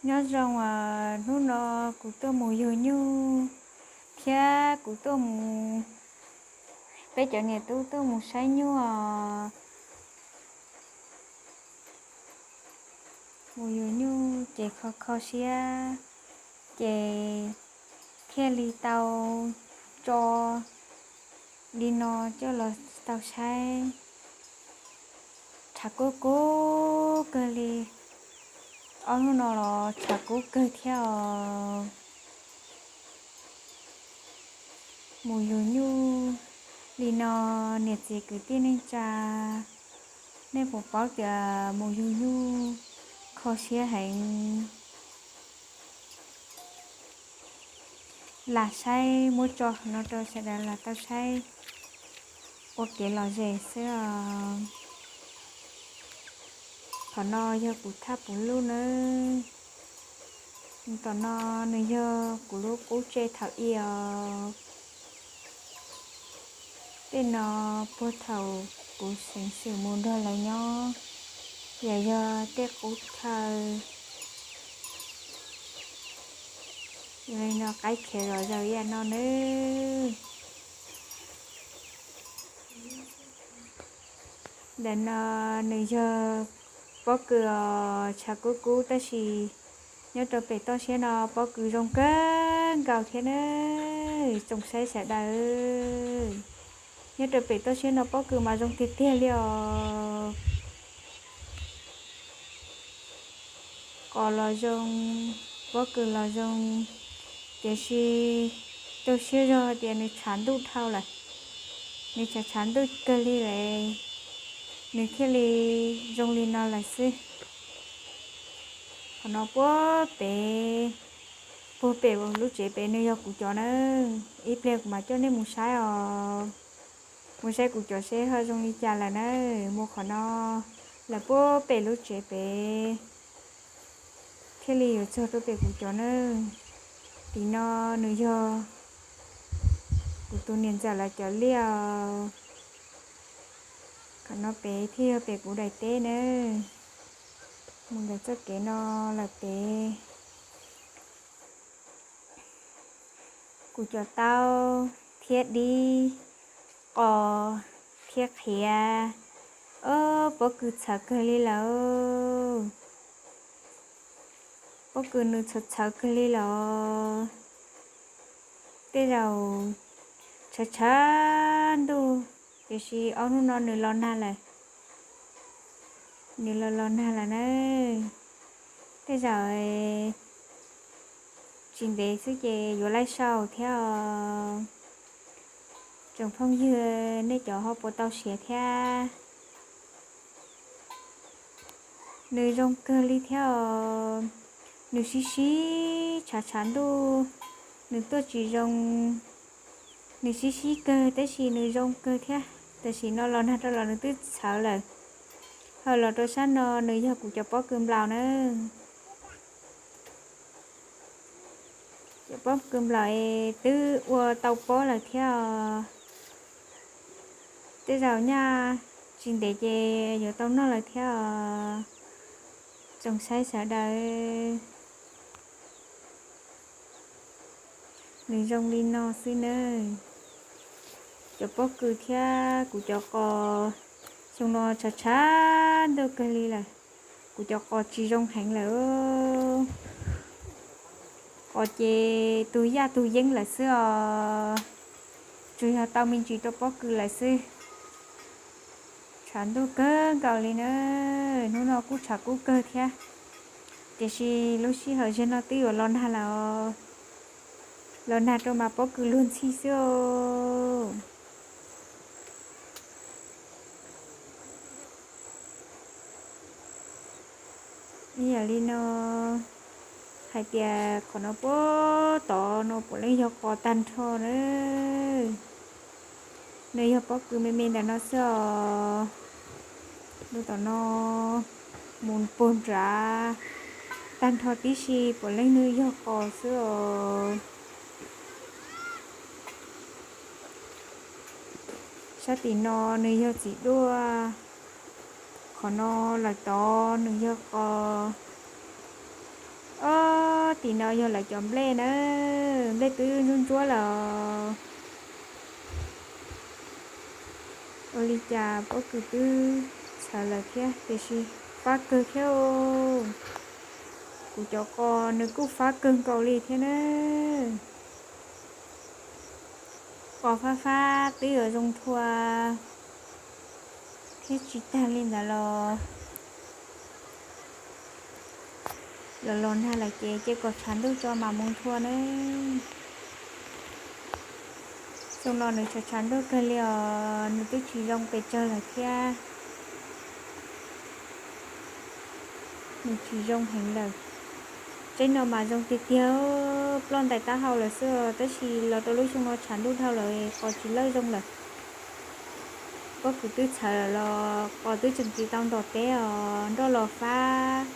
Nyob zoo, hnub no kuv tuaj mus yug nyuj thiab kuv tuaj mus, peb cov niam tub tuaj mus saib nyuj os. Mus yug nyuj ces kho kho siab, ces thiaj li tau tso li no coj los tau saib. Tshav kub kub kawg li, ob hnub no los tshav kub kawg thiab os. Mus yug nyuj li no, niam txiv kwv tij neej tsa, nej puas paub tias mus yug nyuj kho siab heev. Lam saib muab tso qhov no rau sawv daws los tau saib ua kev lom zem xwb os. Qhov no yog kuv thaj puv luj nawb. Tom no nws yog kuv lub qub tse thaum i os. Tej no puag thaum kuv xeev xwm mus nrog lawv nyob, yam yog tej qub chaw. Li no qaib khiav zom zaws ib yam no nawb. Ntawm no nws yog pob kws os, tshav kub kub tab sis nyob rau pem toj siab no pob kws zoo kawg nkaus thiab nawb tsoom saib sawv daws. Nyob rau pem toj siab no pob kws mas zoo tiag tiag li os. Qos los zoo, pob kws los zoo, tiam sis tu siab zog tias nws tshav ntuj dhau lawm. Nws tshav tshav ntuj kawg li lawm, nws thiaj li zoo li no lawm xwb. Qhov no puag pem, puag pem lub tsev pem nws yog kuv cov nawb. Ib pliag kuv mam coj nej mus saib os. Mus saib kuv cov seb ho zoo li cas lawm na. Mus qhov no lawm puag pem lub tsev pem thiaj li yuav txog rau pem kuv cov na. Tim no nws yog kuv tus niam ntxawm lawv cov liaj. Qhov no pem thiaj yog pem kuv daim teb na. Mus ntawm txoj kev no lawm pem, kuv cov taub thiab dib, qos thiab qhiav. Ob, pob kws txhawv kawg li lawm. Pob kws nws txhawv txhawv kawg li lawm. Tej zaum tshav tshav ntuj, tiam sis ob hnub no nws los nag lawm. Nws los los nag lawm na. Tej zaum tsis ntev xwb ces yuav laij sau thiab os. Tsoom phooj ywg nej cov ho puas tau siav thiab. Nws zoo kawg li thiab os. Nws sib sib tshav tshav ntuj, nws tuaj tsis zoo. Nws sib sib kawg tab sis nws zoo kawg thiab. Tam sim no los nag rau los nws twb txhawv lawm. Ho los rau sab no nws yog kuv cov pob kws nplaum na. Cov pob kws nplaum es twb ua tau pob lawm thiab os. Tej zaum nyaj tsis ntev ces yuav tau noj lawm thiab os. Tsoom saib sawv daws, nws zoo li no xwb nawb. Cov pob kws thiab kuv cov qos xyoo no tshav tshav ntuj kawg li lawm. Kuv cov qos tsis zoo heev lawm. Qos ces tug yaj tug yeeb lawm xwb os. Tsuas yog tau me ntsis rau pob kws lawm xwb. Tshav ntuj kawg nkaus li na. Hnub no kuj tshav kub kawg thiab, tiam sis lub sij hawm zaum no twb yuav los nag lawm os. Los nag rau mas pob kws luag ntxhi xwb os. Ib yam li no, hais tias qhov no puag tod no puav leej yog qos tag nrho na. Nws yog pob kws me me ntawm no xwb os. Lub tom no mus puag nrad tag nrho tib si puav leej nws yog qos xwb os. Sab tim no nws yog txiv duaj, qhov no lawm tod nws yog qos. Tim no yog lawv cov nplej na, nplej twb ntsuab ntsuab lawm. Ua li cas pob kws twb txhawv lawm thiab tiam sis fab kawg thiab. Kuv cov qos nws kuj fab kawg nkaus li thiab na. Qos fab fab twb yuav zoo nthua thiab tsis tag li ntawd los, los los nag lawm ces cia kom tshav ntuj tso mam mus nthua na. Xyoo no nws tshav tshav ntuj kawg li os, nws twb tsis zoo pes tsawg lawm thiab. Nws tsis zoo heev lawm. Tseeb no mas zoo tiag tiag, ploj ntais taub hau lawm xwb os, tab sis los rau lub xyoo no tshav ntuj dhau lawm qos tsis lawj zoo lawm. Pob kws twb txhawv lawm los qos twb tseem tsis tau ntom teb os, nroj los fab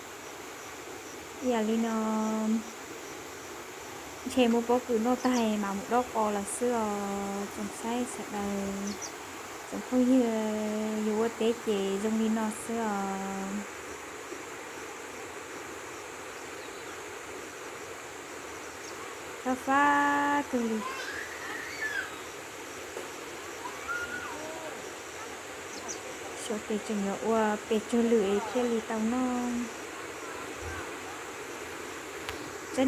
ib yam li no. Ntshe muab pob kws noj tag mam mus dob qos lawm xwb os. Tsoom saib sawv daws, tsoom phooj ywg, yus ua teb ces zoo li no xwb os. Fab fab kawg li. Xyov tes tseem yuav ua pes tsawg lwm es thiaj li tau noj.